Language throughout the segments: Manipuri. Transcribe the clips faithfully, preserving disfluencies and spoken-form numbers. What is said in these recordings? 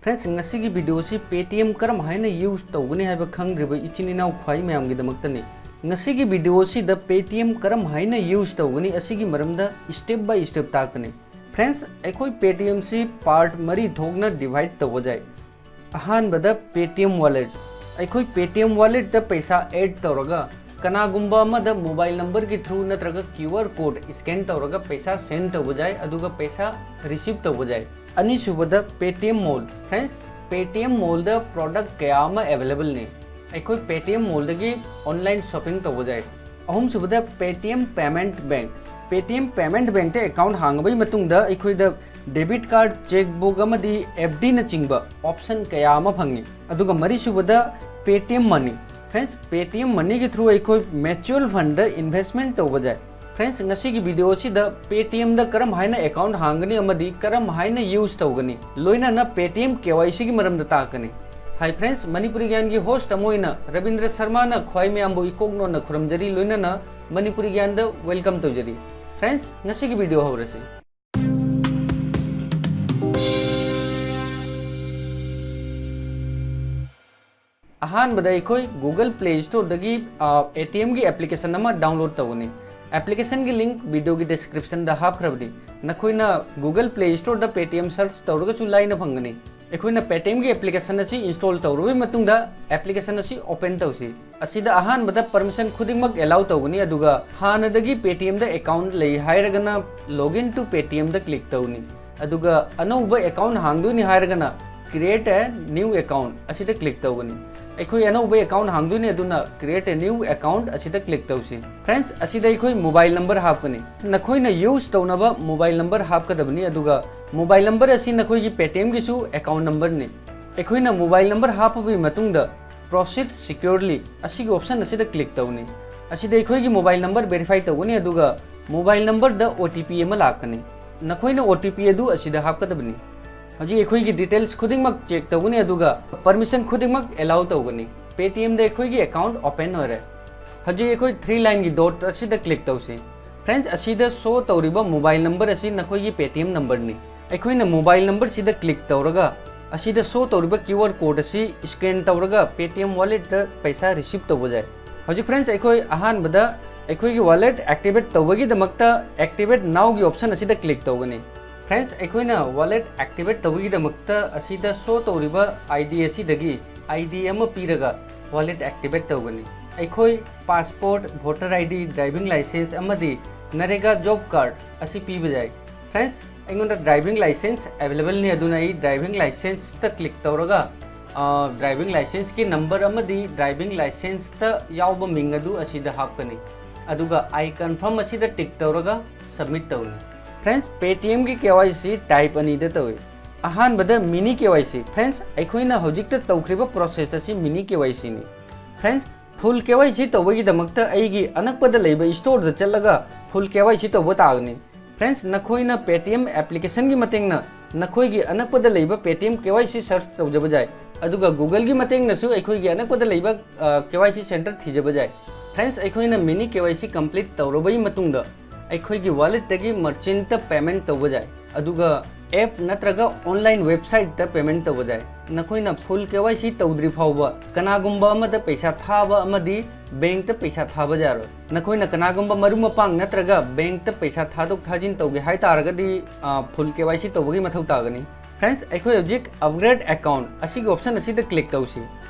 Friends, ꯉꯁꯤꯒꯤ video ꯑꯁꯤ Paytm ꯀꯔꯝ ꯍꯥꯏꯅ use ꯇꯧꯒꯅꯤ ꯍꯥꯏꯕ ꯈꯪꯗ꯭ꯔꯤꯕ ꯏꯆꯤꯟ ꯏꯅꯥꯎ ꯈ꯭ꯋꯥꯏ ꯃꯌꯥꯝꯒꯤꯗꯃꯛꯇꯅꯤ꯫ ꯉꯁꯤꯒꯤ video ꯑꯁꯤꯗ Paytm ꯀꯔꯝ ꯍꯥꯏꯅ use ꯇꯧꯒꯅꯤ ꯑꯁꯤꯒꯤ ꯃꯔꯝꯗ step by step ꯇꯥꯛꯀꯅꯤ꯫ Friends, ꯑꯩꯈꯣꯏ Paytm ꯁꯤ part ꯃꯔꯤ ꯊꯣꯛꯅ divide ꯇꯧꯕ ꯌꯥꯏ꯫ ꯑꯍꯥꯟꯕꯗ Paytm wallet꯫ ꯑꯩꯈꯣꯏ Paytm wallet ꯇ ꯄꯩꯁꯥ add ꯇꯧꯔꯒ ꯀꯅꯥꯒꯨꯝꯕ ꯑꯃꯗ mobile number ꯒꯤ through ꯅꯠꯇ꯭ꯔꯒ QR code scan ꯇꯧꯔꯒ ꯄꯩꯁꯥ send ꯇꯧꯕ ꯌꯥꯏ, ꯑꯗꯨꯒ ꯄꯩꯁꯥ receive ꯇꯧꯕ ꯌꯥꯏ꯫ ꯑꯅꯤꯁꯨꯕꯗ Paytm Mall꯫ Friends, Paytm Mall ꯗ product ꯀꯌꯥ ꯑꯃ available ꯅꯤ꯫ ꯑꯩꯈꯣꯏ Paytm Mall ꯗꯒꯤ online shopping ꯇꯧꯕ ꯌꯥꯏ꯫ ꯑꯍꯨꯝꯁꯨꯕꯗ Paytm Payment Bank꯫ Paytm Payment Bank ꯇ account ꯍꯥꯡꯉꯕꯒꯤ ꯃꯇꯨꯡꯗ ꯑꯩꯈꯣꯏꯗ debit card, cheque book ꯑꯃꯗꯤ F D ꯅꯆꯤꯡꯕ option ꯀꯌꯥ ꯑꯃ ꯐꯪꯉꯤ꯫ ꯑꯗꯨꯒ ꯃꯔꯤꯁꯨꯕꯗ Paytm Money꯫ Friends, Paytm Money ꯒꯤ through ꯑꯩꯈꯣꯏ mutual fund ꯗ investment ꯇꯧꯕ ꯌꯥꯏ꯫ Friends, ꯉꯁꯤꯒꯤ video ꯑꯁꯤꯗ Paytm ꯗ ꯀꯔꯝ ꯍꯥꯏꯅ account ꯍꯥꯡꯒꯅꯤ ꯑꯃꯗꯤ ꯀꯔꯝ ꯍꯥꯏꯅ use ꯇꯧꯒꯅꯤ, ꯂꯣꯏꯅꯅ Paytm K Y C ꯒꯤ ꯃꯔꯝꯗ ꯇꯥꯛꯀꯅꯤ꯫ Hi friends, ꯃꯅꯤꯄꯨꯔꯤ ꯒ꯭ꯌꯥꯟꯒꯤ host ꯑꯃ ꯑꯣꯏꯅ ꯔꯕꯤꯟꯗ꯭ꯔ ꯁꯔꯃꯥꯅ ꯈ꯭ꯋꯥꯏ ꯃꯌꯥꯝꯕꯨ ꯏꯀꯣꯛ ꯅꯣꯟꯅ ꯈꯨꯔꯨꯝꯖꯔꯤ, ꯂꯣꯏꯅꯅ ꯃꯅꯤꯄꯨꯔꯤ ꯒ꯭ꯌꯥꯟꯗ welcome ꯇꯧꯖꯔꯤ꯫ Friends, ꯉꯁꯤꯒꯤ video ꯍꯧꯔꯁꯤ꯫ ꯑꯍꯥꯟꯕꯗ ꯑꯩꯈꯣꯏ Google Play Store ꯗꯒꯤ, ꯑ, A T M ꯒꯤ application ꯑꯃ download ꯇꯧꯒꯅꯤ꯫ Application ꯒꯤ link video ꯒꯤ description ꯗ ꯍꯥꯞꯈ꯭ꯔꯕꯅꯤ꯫ ꯅꯈꯣꯏꯅ Google Play Store ꯗ Paytm search ꯇꯧꯔꯒꯁꯨ ꯂꯥꯏꯅ ꯐꯪꯒꯅꯤ꯫ ꯑꯩꯈꯣꯏꯅ Paytm ꯒꯤ application ꯑꯁꯤ install ꯇꯧꯔꯕ ꯃꯇꯨꯡꯗ application ꯑꯁꯤ open ꯇꯧꯁꯤ꯫ ꯑꯁꯤꯗ ꯑꯍꯥꯟꯕꯗ permission ꯈꯨꯗꯤꯡꯃꯛ allow ꯇꯧꯒꯅꯤ, ꯑꯗꯨꯒ ꯍꯥꯟꯅꯗꯒꯤ Paytm ꯗ account ꯂꯩ ꯍꯥꯏꯔꯒꯅ login to Paytm the click ꯇꯧꯅꯤ꯫ ꯑꯗꯨꯒ ꯑꯅꯧꯕ account ꯍꯥꯡꯗꯣꯏꯅꯤ ꯍꯥꯏꯔꯒꯅ create a new account ꯑꯁꯤꯗ click ꯇꯧꯒꯅꯤ꯫ ꯑꯩꯈꯣꯏ ꯑꯅꯧꯕ account ꯍꯥꯡꯗꯣꯏꯅꯤ, ꯑꯗꯨꯅ create a new account ꯑꯁꯤꯗ click ꯇꯧꯁꯤ꯫ Friends, ꯑꯁꯤꯗ ꯑꯩꯈꯣꯏ mobile number ꯍꯥꯞꯀꯅꯤ꯫ ꯅꯈꯣꯏꯅ use ꯇꯧꯅꯕ mobile number ꯍꯥꯞꯀꯗꯕꯅꯤ, ꯑꯗꯨꯒ mobile number ꯑꯁꯤ ꯅꯈꯣꯏꯒꯤ Paytm ꯒꯤꯁꯨ account number ꯅꯤ꯫ ꯑꯩꯈꯣꯏꯅ mobile number ꯍꯥꯞꯄꯕꯒꯤ ꯃꯇꯨꯡꯗ Proceed Securely ꯑꯁꯤꯒꯤ option ꯑꯁꯤꯗ click ꯇꯧꯅꯤ꯫ ꯑꯁꯤꯗ ꯑꯩꯈꯣꯏꯒꯤ mobile number verify ꯇꯧꯒꯅꯤ, ꯑꯗꯨꯒ mobile number ꯗ O T P ꯑꯃ ꯂꯥꯛꯀꯅꯤ꯫ ꯅꯈꯣꯏꯅ O T P ꯑꯗꯨ ꯑꯁꯤꯗ ꯍꯥꯞꯀꯗꯕꯅꯤ꯫ ꯍꯧꯖꯤꯛ ꯑꯩꯈꯣꯏꯒꯤ details ꯈꯨꯗꯤꯡꯃꯛ check ꯇꯧꯒꯅꯤ, ꯑꯗꯨꯒ permission ꯈꯨꯗꯤꯡꯃꯛ allow ꯇꯧꯒꯅꯤ꯫ Paytm ꯗ ꯑꯩꯈꯣꯏꯒꯤ account open ꯑꯣꯏꯔꯦ꯫ ꯍꯧꯖꯤꯛ ꯑꯩꯈꯣꯏ three line ꯒꯤ dot ꯑꯁꯤꯗ click ꯇꯧꯁꯤ꯫ Friends, ꯑꯁꯤꯗ show ꯇꯧꯔꯤꯕ mobile number ꯑꯁꯤ ꯅꯈꯣꯏꯒꯤ Paytm number ꯅꯤ꯫ ꯑꯩꯈꯣꯏꯅ mobile number ꯁꯤꯗ click ꯇꯧꯔꯒ ꯑꯁꯤꯗ show ꯇꯧꯔꯤꯕ QR code ꯑꯁꯤ scan ꯇꯧꯔꯒ Paytm wallet ꯇ ꯄꯩꯁꯥ receive ꯇꯧꯕ ꯌꯥꯏ꯫ ꯍꯧꯖꯤꯛ friends, ꯑꯩꯈꯣꯏ ꯑꯍꯥꯟꯕꯗ ꯑꯩꯈꯣꯏꯒꯤ wallet activate ꯇꯧꯕꯒꯤꯗꯃꯛꯇ Activate Now ꯒꯤ option ꯑꯁꯤꯗ click ꯇꯧꯒꯅꯤ꯫ Friends, ꯑꯩꯈꯣꯏꯅ wallet activate ꯇꯧꯕꯒꯤꯗꯃꯛꯇ ꯑꯁꯤꯗ show ꯇꯧꯔꯤꯕ ID ꯑꯁꯤꯗꯒꯤ ID ꯑꯃ ꯄꯤꯔꯒ wallet activate ꯇꯧꯒꯅꯤ꯫ ꯑꯩꯈꯣꯏ passport, voter ID, driving license ꯑꯃꯗꯤ NREGA job card ꯑꯁꯤ ꯄꯤꯕ ꯌꯥꯏ꯫ Friends, ꯑꯩꯉꯣꯟꯗ driving license available ꯅꯤ, ꯑꯗꯨꯅ ꯑꯩ driving license ꯇ click ꯇꯧꯔꯒ, ꯑ, driving license ꯀꯤ number ꯑꯃꯗꯤ driving license ꯇ ꯌꯥꯎꯕ ꯃꯤꯡ ꯑꯗꯨ ꯑꯁꯤꯗ ꯍꯥꯞꯀꯅꯤ꯫ ꯑꯗꯨꯒ I confirm ꯑꯁꯤꯗ tick ꯇꯧꯔꯒ submit ꯇꯧꯅꯤ꯫ Friends, Paytm ꯒꯤ KYC type ꯑꯅꯤꯗ ꯇꯧꯏ꯫ ꯑꯍꯥꯟꯕꯗ mini KYC꯫ Friends, ꯑꯩꯈꯣꯏꯅ ꯍꯧꯖꯤꯛꯇ ꯇꯧꯈ꯭ꯔꯤꯕ process ꯑꯁꯤ mini KYC ꯅꯤ꯫ Friends, full KYC ꯇꯧꯕꯒꯤꯗꯃꯛꯇ ꯑꯩꯒꯤ ꯑꯅꯛꯄꯗ ꯂꯩꯕ store ꯗ ꯆꯠꯂꯒ full KYC ꯇꯧꯕ ꯇꯥꯒꯅꯤ꯫ Friends, ꯅꯈꯣꯏꯅ Paytm application ꯒꯤ ꯃꯇꯦꯡꯅ ꯅꯈꯣꯏꯒꯤ ꯑꯅꯛꯄꯗ ꯂꯩꯕ Paytm KYC search ꯇꯧꯖꯕ ꯌꯥꯏ, ꯑꯗꯨꯒ Google ꯒꯤ ꯃꯇꯦꯡꯅꯁꯨ ꯑꯩꯈꯣꯏꯒꯤ ꯑꯅꯛꯄꯗ ꯂꯩꯕ, ꯑ, KYC center ꯊꯤꯖꯕ ꯌꯥꯏ꯫ Friends, ꯑꯩꯈꯣꯏꯅ mini KYC complete ꯇꯧꯔꯕꯒꯤ ꯃꯇꯨꯡꯗ ꯑꯩꯈꯣꯏꯒꯤ wallet ꯇꯒꯤ merchant ꯇ payment ꯇꯧꯕ ꯌꯥꯏ, ꯑꯗꯨꯒ app ꯅꯠꯇ꯭ꯔꯒ online website ꯇ payment ꯇꯧꯕ ꯌꯥꯏ꯫ ꯅꯈꯣꯏꯅ full KYC ꯇꯧꯗ꯭ꯔꯤ ꯐꯥꯎꯕ ꯀꯅꯥꯒꯨꯝꯕ ꯑꯃꯗ ꯄꯩꯁꯥ ꯊꯥꯕ ꯑꯃꯗꯤ bank ꯇ ꯄꯩꯁꯥ ꯊꯥꯕ ꯌꯥꯔꯣꯏ꯫ ꯅꯈꯣꯏꯅ ꯀꯅꯥꯒꯨꯝꯕ ꯃꯔꯨꯞ ꯃꯄꯥꯡ ꯅꯠꯇ꯭ꯔꯒ bank ꯇ ꯄꯩꯁꯥ ꯊꯥꯗꯣꯛ ꯊꯥꯖꯤꯟ ꯇꯧꯒꯦ ꯍꯥꯏ ꯇꯥꯔꯒꯗꯤ, ꯑ, full KYC ꯇꯧꯕꯒꯤ ꯃꯊꯧ ꯇꯥꯒꯅꯤ꯫ Friends, ꯑꯩꯈꯣꯏ ꯍꯧꯖꯤꯛ upgrade account ꯑꯁꯤꯒꯤ option ꯑꯁꯤꯗ click ꯇꯧꯁꯤ꯫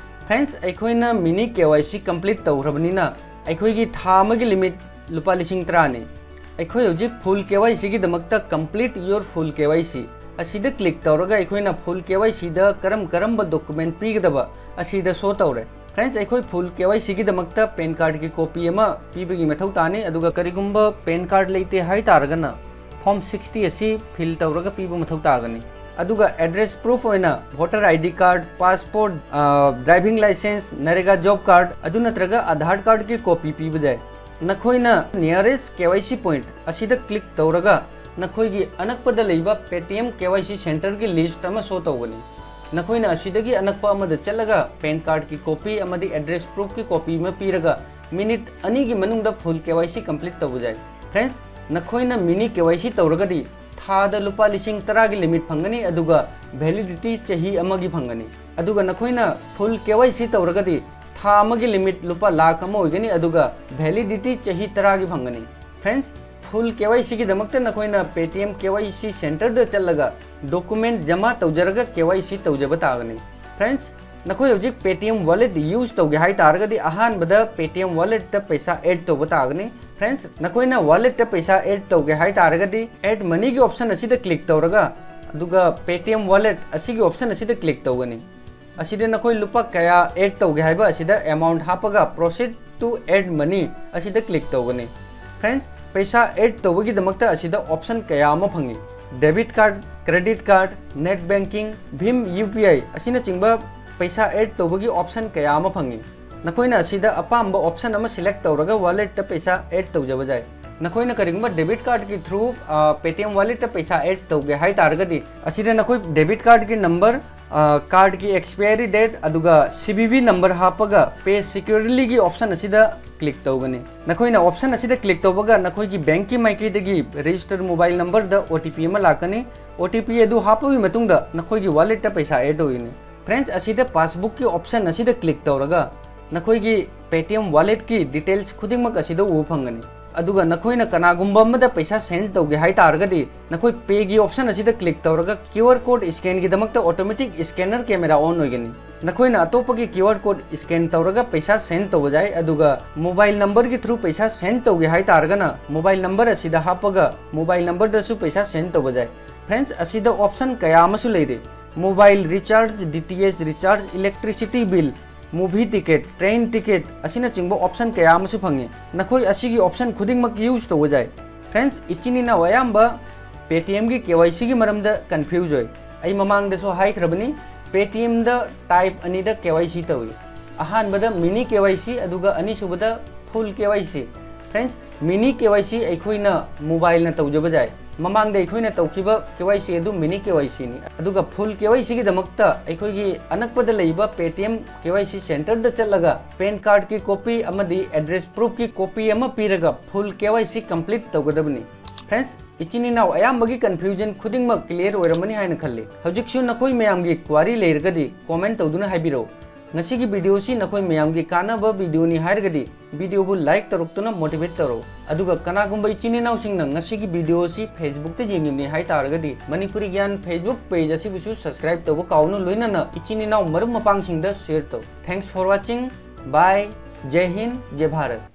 Friends, ꯑꯩꯈꯣꯏꯅ mini KYC complete ꯇꯧꯈ꯭ꯔꯕꯅꯤꯅ ꯑꯩꯈꯣꯏꯒꯤ ꯊꯥ ꯑꯃꯒꯤ limit ꯂꯨꯄꯥ ꯂꯤꯁꯤꯡ ꯇꯔꯥꯅꯤ꯫ ꯑꯩꯈꯣꯏ ꯍꯧꯖꯤꯛ full KYC ꯒꯤꯗꯃꯛꯇ complete your full KYC ꯑꯁꯤꯗ click ꯇꯧꯔꯒ ꯑꯩꯈꯣꯏꯅ full KYC ꯗ ꯀꯔꯝ ꯀꯔꯝꯕ document ꯄꯤꯒꯗꯕ ꯑꯁꯤꯗ show ꯇꯧꯔꯦ꯫ Friends, ꯑꯩꯈꯣꯏ full KYC ꯒꯤꯗꯃꯛꯇ PAN card ꯀꯤ copy ꯑꯃ ꯄꯤꯕꯒꯤ ꯃꯊꯧ ꯇꯥꯅꯤ, ꯑꯗꯨꯒ ꯀꯔꯤꯒꯨꯝꯕ PAN card ꯂꯩꯇꯦ ꯍꯥꯏ ꯇꯥꯔꯒꯅ form sixty ꯑꯁꯤ fill ꯇꯧꯔꯒ ꯄꯤꯕ ꯃꯊꯧ ꯇꯥꯒꯅꯤ꯫ ꯑꯗꯨꯒ address proof ꯑꯣꯏꯅ voter ID card, passport, ꯑ, driving license, NREGA job card, ꯑꯗꯨ ꯅꯠꯇ꯭ꯔꯒ Aadhaar card ꯀꯤ copy ꯄꯤꯕ ꯌꯥꯏ꯫ ꯅꯈꯣꯏꯅ nearest KYC point ꯑꯁꯤꯗ click ꯇꯧꯔꯒ ꯅꯈꯣꯏꯒꯤ ꯑꯅꯛꯄꯗ ꯂꯩꯕ Paytm KYC center ꯒꯤ list ꯑꯃ show ꯇꯧꯒꯅꯤ꯫ ꯅꯈꯣꯏꯅ ꯑꯁꯤꯗꯒꯤ ꯑꯅꯛꯄ ꯑꯃꯗ ꯆꯠꯂꯒ PAN card ꯀꯤ copy ꯑꯃꯗꯤ address proof ꯀꯤ copy ꯑꯃ ꯄꯤꯔꯒ minute ꯑꯅꯤꯒꯤ ꯃꯅꯨꯡꯗ full KYC complete ꯇꯧꯕ ꯌꯥꯏ꯫ Friends, ꯅꯈꯣꯏꯅ mini KYC ꯇꯧꯔꯒꯗꯤ ꯊꯥꯗ ꯂꯨꯄꯥ ꯂꯤꯁꯤꯡ ꯇꯔꯥꯒꯤ ꯂꯤꯃꯤꯠ ꯐꯪꯒꯅꯤ, ꯑꯗꯨꯒ ꯚꯦꯂꯤꯗꯤꯇꯤ ꯆꯍꯤ ꯑꯃꯒꯤ ꯐꯪꯒꯅꯤ꯫ ꯑꯗꯨꯒ ꯅꯈꯣꯏꯅ ꯐꯨꯜ ꯀꯦ ꯋꯥꯏ ꯁꯤ ꯇꯧꯔꯒꯗꯤ ꯊꯥ ꯑꯃꯒꯤ ꯂꯤꯃꯤꯠ ꯂꯨꯄꯥ ꯂꯥꯈ ꯑꯃ ꯑꯣꯏꯒꯅꯤ, ꯑꯗꯨꯒ ꯚꯦꯂꯤꯗꯤꯇꯤ ꯆꯍꯤ ꯇꯔꯥꯒꯤ ꯐꯪꯒꯅꯤ꯫ ꯐ꯭ꯔꯦꯟꯁ, ꯐꯨꯜ ꯀꯦ ꯋꯥꯏ ꯁꯤꯒꯤꯗꯃꯛꯇ ꯅꯈꯣꯏꯅ P T M K Y ꯁꯤ ꯁꯦꯟꯇꯔꯗ ꯆꯠꯂꯒ ꯗꯣꯀꯨꯃꯦꯟ ꯖꯃꯥ ꯇꯧꯖꯔꯒ ꯀꯦ ꯋꯥꯏ ꯁꯤ ꯇꯧꯖꯕ ꯇꯥꯒꯅꯤ꯫ ꯐ꯭ꯔꯦꯟꯁ, ꯅꯈꯣꯏ ꯍꯧꯖꯤꯛ P T M wallet use ꯇꯧꯒꯦ ꯍꯥꯏ ꯇꯥꯔꯒꯗꯤ ꯑꯍꯥꯟꯕꯗ ꯄꯦ ꯇꯤ ꯑꯦꯝ ꯋꯥꯂꯦꯠꯇ ꯄꯩꯁꯥ ꯑꯦꯗ ꯇꯧꯕ ꯇꯥꯒꯅꯤ꯫ ꯐ꯭ꯔꯦꯟꯁ, ꯅꯈꯣꯏꯅ ꯋꯥꯂꯦꯠꯇ ꯄꯩꯁꯥ ꯑꯦꯗ ꯇꯧꯒꯦ ꯍꯥꯏ ꯇꯥꯔꯒꯗꯤ ꯑꯦꯗ ꯃꯅꯤꯒꯤ ꯑꯣꯞꯁꯟ ꯑꯁꯤꯗ ꯀ꯭ꯂꯤꯛ ꯇꯧꯔꯒ, ꯑꯗꯨꯒ ꯄꯦ ꯇꯤ ꯑꯦꯝ ꯋꯥꯂꯦꯠ ꯑꯁꯤꯒꯤ ꯑꯣꯞꯁꯟ ꯑꯁꯤꯗ ꯀ꯭ꯂꯤꯛ ꯇꯧꯒꯅꯤ꯫ ꯑꯁꯤꯗ ꯅꯈꯣꯏ ꯂꯨꯄꯥ ꯀꯌꯥ ꯑꯦꯗ ꯇꯧꯒꯦ ꯍꯥꯏꯕ ꯑꯁꯤꯗ ꯑꯦꯃꯥꯎꯟꯠ ꯍꯥꯞꯄꯒ proceed to add money ꯑꯁꯤꯗ ꯀ꯭ꯂꯤꯛ ꯇꯧꯒꯅꯤ꯫ ꯐ꯭ꯔꯦꯟꯁ, ꯄꯩꯁꯥ ꯑꯦꯗ ꯇꯧꯕꯒꯤꯗꯃꯛꯇ ꯑꯁꯤꯗ ꯑꯣꯞꯁꯟ ꯀꯌꯥ ꯑꯃ ꯐꯪꯏ꯫ Debit card, credit card, net banking, ꯚꯤꯝ ꯌꯨ ꯄꯤ ꯑꯥꯏ ꯑꯁꯤꯅꯆꯤꯡꯕ ꯄꯩꯁꯥ ꯑꯦꯗ ꯇꯧꯕꯒꯤ ꯑꯣꯞꯁꯟ ꯀꯌꯥ ꯑꯃ ꯐꯪꯏ꯫ ꯅꯈꯣꯏꯅ ꯑꯁꯤꯗ ꯑꯄꯥꯝꯕ ꯑꯣꯞꯁꯟ ꯑꯃ ꯁꯦꯂꯦꯛ ꯇꯧꯔꯒ ꯋꯥꯂꯦꯠꯇ ꯄꯩꯁꯥ ꯑꯦꯗ ꯇꯧꯖꯕ ꯌꯥꯏ꯫ ꯅꯈꯣꯏꯅ ꯀꯔꯤꯒꯨꯝꯕ ꯗꯦꯕꯤꯠ ꯀꯥꯔꯗꯀꯤ ꯊ꯭ꯔꯨ ꯄꯦ ꯇꯤ ꯑꯦꯝ ꯋꯥꯂꯦꯠꯇ ꯄꯩꯁꯥ ꯑꯦꯗ ꯇꯧꯒꯦ ꯍꯥꯏ ꯇꯥꯔꯒꯗꯤ ꯑꯁꯤꯗ ꯅꯈꯣꯏ ꯗꯦꯕꯤꯠ ꯀꯥꯔꯗꯀꯤ ꯅꯝꯕꯔ, ꯀꯥꯔꯗꯀꯤ ꯑꯦꯛꯁꯄꯤꯌꯔꯤ ꯗꯦꯠ, ꯑꯗꯨꯒ ꯁꯤ ꯚꯤ ꯚꯤ ꯅꯝꯕꯔ ꯍꯥꯞꯄꯒ ꯄꯦ ꯁꯦꯀ꯭ꯌꯨꯔꯂꯤꯒꯤ ꯑꯣꯞꯁꯟ ꯑꯁꯤꯗ ꯀ꯭ꯂꯤꯛ ꯇꯧꯒꯅꯤ꯫ ꯅꯈꯣꯏꯅ ꯑꯣꯞꯁꯟ ꯑꯁꯤꯗ ꯀ꯭ꯂꯤꯛ ꯇꯧꯕꯒ ꯅꯈꯣꯏꯒꯤ ꯕꯦꯡꯀꯤ ꯃꯥꯏꯀꯩꯗꯒꯤ ꯔꯦꯖꯤꯁꯇꯔ ꯃꯣꯕꯥꯏꯜ ꯅꯝꯕꯔꯗ ꯑꯣ ꯇꯤ ꯄꯤ ꯑꯃ ꯂꯥꯛꯀꯅꯤ꯫ ꯑꯣ ꯇꯤ ꯄꯤ ꯑꯗꯨ ꯍꯥꯞꯄꯒꯤ ꯃꯇꯨꯡꯗ ꯅꯈꯣꯏꯒꯤ ꯋꯥꯂꯦꯠꯇ ꯄꯩꯁꯥ ꯑꯦꯗ ꯑꯣꯏꯒꯅꯤ꯫ ꯐ꯭ꯔꯦꯟꯁ, ꯑꯁꯤꯗ ꯄꯥꯁꯕꯨꯛꯀꯤ ꯑꯣꯞꯁꯟ ꯑꯁꯤꯗ ꯀ꯭ꯂꯤꯛ ꯇꯧꯔꯒ ꯅꯈꯣꯏꯒꯤ ꯄꯦ ꯇꯤ ꯑꯦꯝ ꯋꯥꯂꯦꯠꯀꯤ ꯗꯤꯇꯦꯜꯁ ꯈꯨꯗꯤꯡꯃꯛ ꯑꯁꯤꯗ ꯎꯕ ꯐꯪꯒꯅꯤ꯫ ꯑꯗꯨꯒ ꯅꯈꯣꯏꯅ ꯀꯅꯥꯒꯨꯝꯕ ꯑꯃꯗ ꯄꯩꯁꯥ ꯁꯦꯟꯗ ꯇꯧꯒꯦ ꯍꯥꯏ ꯇꯥꯔꯒꯗꯤ ꯅꯈꯣꯏ ꯄꯦꯒꯤ ꯑꯣꯞꯁꯟ ꯑꯁꯤꯗ ꯀ꯭ꯂꯤꯛ ꯇꯧꯔꯒ ꯀ꯭ꯌꯨ ꯑꯥꯔ ꯀꯣꯗ ꯁ꯭ꯀꯦꯟꯒꯤꯗꯃꯛꯇ ꯑꯣꯇꯣꯃꯦꯇꯤꯛ ꯁ꯭ꯀꯦꯅꯔ ꯀꯦꯃꯦꯔꯥ ꯑꯣꯟ ꯑꯣꯏꯒꯅꯤ꯫ ꯅꯈꯣꯏꯅ ꯑꯇꯣꯞꯄꯒꯤ ꯀ꯭ꯌꯨ ꯑꯥꯔ ꯀꯣꯗ ꯁ꯭ꯀꯦꯟ ꯇꯧꯔꯒ ꯄꯩꯁꯥ ꯁꯦꯟꯗ ꯇꯧꯕ ꯌꯥꯏ, ꯑꯗꯨꯒ ꯃꯣꯕꯥꯏꯜ ꯅꯝꯕꯔꯒꯤ ꯊ꯭ꯔꯨ ꯄꯩꯁꯥ ꯁꯦꯟꯗ ꯇꯧꯒꯦ ꯍꯥꯏ ꯇꯥꯔꯒꯅ ꯃꯣꯕꯥꯏꯜ ꯅꯝꯕꯔ ꯑꯁꯤꯗ ꯍꯥꯞꯄꯒ ꯃꯣꯕꯥꯏꯜ ꯅꯝꯕꯔꯗꯁꯨ ꯄꯩꯁꯥ ꯁꯦꯟꯗ ꯇꯧꯕ ꯌꯥꯏ꯫ ꯐ꯭ꯔꯦꯟꯁ, ꯑꯁꯤꯗ ꯑꯣꯞꯁꯟ ꯀꯌꯥ ꯑꯃꯁꯨ ꯂꯩꯔꯤ꯫ Mobile recharge, D T H recharge, electricity bill, movie ticket, train ticket ꯑꯁꯤꯅꯆꯤꯡꯕ ꯑꯣꯞꯁꯟ ꯀꯌꯥ ꯑꯃꯁꯨ ꯐꯪꯉꯤ꯫ ꯅꯈꯣꯏ ꯑꯁꯤꯒꯤ ꯑꯣꯞꯁꯟ ꯈꯨꯗꯤꯡꯃꯛ ꯌꯨꯁ ꯇꯧꯕ ꯌꯥꯏ꯫ ꯐ꯭ꯔꯦꯟꯁ, ꯏꯆꯤꯟ ꯏꯅꯥꯎ ꯑꯌꯥꯝꯕ ꯄꯦ ꯇꯤ ꯑꯦꯝꯒꯤ ꯀꯦ ꯋꯥꯏ ꯁꯤꯒꯤ ꯃꯔꯝꯗ ꯀꯟꯐ꯭ꯌꯨꯖ ꯑꯣꯏ꯫ ꯑꯩ ꯃꯃꯥꯡꯗꯁꯨ ꯍꯥꯏꯈ꯭ꯔꯕꯅꯤ, ꯄꯦ ꯇꯤ ꯑꯦꯝꯗ ꯇꯥꯏꯞ ꯑꯅꯤꯗ ꯀꯦ ꯋꯥꯏ ꯁꯤ ꯇꯧꯏ꯫ ꯑꯍꯥꯟꯕꯗ ꯃꯤꯅꯤ ꯀꯦ ꯋꯥꯏ ꯁꯤ, ꯑꯗꯨꯒ ꯑꯅꯤꯁꯨꯕꯗ ꯐꯨꯜ ꯀꯦ ꯋꯥꯏ ꯁꯤ꯫ ꯐ꯭ꯔꯦꯟꯁ, ꯃꯤꯅꯤ ꯀꯦ ꯋꯥꯏ ꯁꯤ ꯑꯩꯈꯣꯏꯅ ꯃꯣꯕꯥꯏꯜꯅ ꯇꯧꯖꯕ ꯌꯥꯏ꯫ ꯃꯃꯥꯡꯗ ꯑꯩꯈꯣꯏꯅ ꯇꯧꯈꯤꯕ ꯀꯦ ꯋꯥꯏ ꯁꯤ ꯑꯗꯨ ꯃꯤꯅꯤ ꯀꯦ ꯋꯥꯏ ꯁꯤꯅꯤ꯫ ꯑꯗꯨꯒ ꯐꯨꯜ ꯀꯦ ꯋꯥꯏ ꯁꯤꯒꯤꯗꯃꯛꯇ ꯑꯩꯈꯣꯏꯒꯤ ꯑꯅꯛꯄꯗ ꯂꯩꯕ P T M K Y ꯁꯤ ꯁꯦꯟꯇꯔꯗ ꯆꯠꯂꯒ ꯄꯦꯟ ꯀꯥꯔꯗꯀꯤ ꯀꯣꯄꯤ ꯑꯃꯗꯤ ꯑꯦꯗ꯭ꯔꯦꯁ ꯄ꯭ꯔꯨꯐꯀꯤ ꯀꯣꯄꯤ ꯑꯃ ꯄꯤꯔꯒ ꯐꯨꯜ ꯀꯦ ꯋꯥꯏ ꯁꯤ ꯀꯝꯄ꯭ꯂꯤꯠ ꯇꯧꯒꯗꯕꯅꯤ꯫ ꯐ꯭ꯔꯦꯟꯁ, ꯏꯆꯤꯟ ꯏꯅꯥꯎ ꯑꯌꯥꯝꯕꯒꯤ confusion ꯈꯨꯗꯤꯡꯃꯛ clear ꯑꯣꯏꯔꯝꯃꯅꯤ ꯍꯥꯏꯅ ꯈꯜꯂꯤ꯫ ꯍꯧꯖꯤꯛꯁꯨ ꯅꯈꯣꯏ ꯃꯌꯥꯝꯒꯤ query ꯂꯩꯔꯒꯗꯤ comment ꯇꯧꯗꯨꯅ ꯍꯥꯏꯕꯤꯔꯛꯎ꯫ ꯉꯁꯤꯒꯤ video ꯑꯁꯤ ꯅꯈꯣꯏ ꯃꯌꯥꯝꯒꯤ ꯀꯥꯟꯅꯕ video ꯅꯤ ꯍꯥꯏꯔꯒꯗꯤ video ꯕꯨ like ꯇꯧꯔꯛꯇꯨꯅ motivate ꯇꯧꯔꯛꯎ꯫ ꯑꯗꯨꯒ ꯀꯅꯥꯒꯨꯝꯕ ꯏꯆꯤꯟ ꯏꯅꯥꯎꯁꯤꯡꯅ ꯉꯁꯤꯒꯤ video ꯑꯁꯤ Facebook ꯇ ꯌꯦꯡꯂꯤꯕꯅꯤ ꯍꯥꯏ ꯇꯥꯔꯒꯗꯤ ꯃꯅꯤꯄꯨꯔꯤ ꯒ꯭ꯌꯥꯟ Facebook page ꯑꯁꯤꯕꯨꯁꯨ subscribe ꯇꯧꯕ ꯀꯥꯎꯅꯨ, ꯂꯣꯏꯅꯅ ꯏꯆꯤꯟ ꯏꯅꯥꯎ ꯃꯔꯨꯞ ꯃꯄꯥꯡꯁꯤꯡꯗ share ꯇꯧ꯫ Thanks for watching. Bye. ꯖꯩ Hind, ꯖꯩ Bharat.